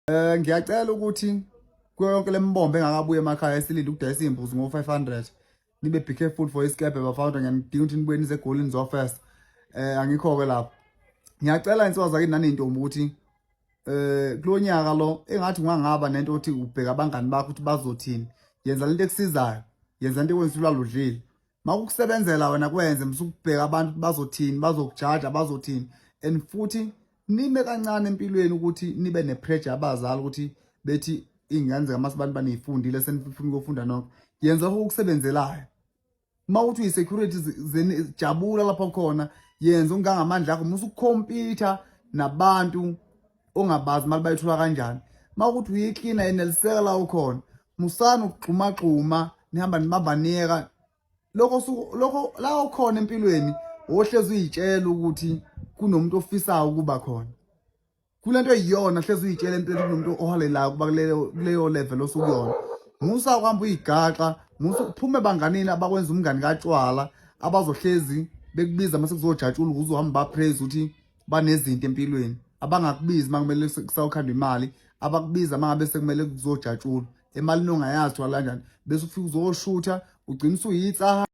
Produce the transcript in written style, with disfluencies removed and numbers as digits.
Ngiyacela ukuthi kuyo yonke lemibombo engakabuya emakhaya esilinde ukudayisa iy'mbuzi ngo-500, nibe be careful for isikebhe bafawuda. Ngiyanidinga ukuthi nibuye nize eGoli nizofesta. Angikho-ke lapho. Ngiyacela insizwa zakini naney'ntombi ukuthi kulo nyaka lo engathi ungangaba nento othi ubheka abangani bakho ukuthi bazothini. Yenza lento ekusizayo, yenza into ekwenza ulala udlile. Makukusebenzela wena kwenze, musukubheka abantu bazothini, bazokujaja, bazothini. And futhi nime kancane empilweni ukuthi nibe ne-pressure abazali ukuthi bethi iy'ngane zikamasibani baniyifundile, senifuna ukuyofunda nonke. Yenza lokho okusebenzelayo. Uma uthi uyi-security, jabula lapho khona, yenza okungangamandla akho. Musa ukukhompyutha nabantu ongabazi imali bayithola kanjani. Uma ukuthi uyiklina, yeneliseka la ukhona. Musani ukugxumagxuma nihamba nibamba niyeka lokho lokho la ukhona empilweni. Ohlezi uyitshela ukuthi kunomuntu ofisayo ukuba khona kulento eyiyona, hlezi uyitshela empilweni kunomuntu ohalelayo ukuba kuleyo level osukuyona. Musa ukuhamba uyigaxa, musa uphume banganini abakwenza umngani katshwala, abazohlezi bekubiza mase kuzojatshula ukuze uhambe bapraise ukuthi banezinto empilweni, abangakubizi uma kumele kusawukhandwa imali, abakubiza uma ngabe sekumele kuzojatshulwa emalini ongayazi, thola kanjani, bese ufika uzoshutha ugcina usuyitsa.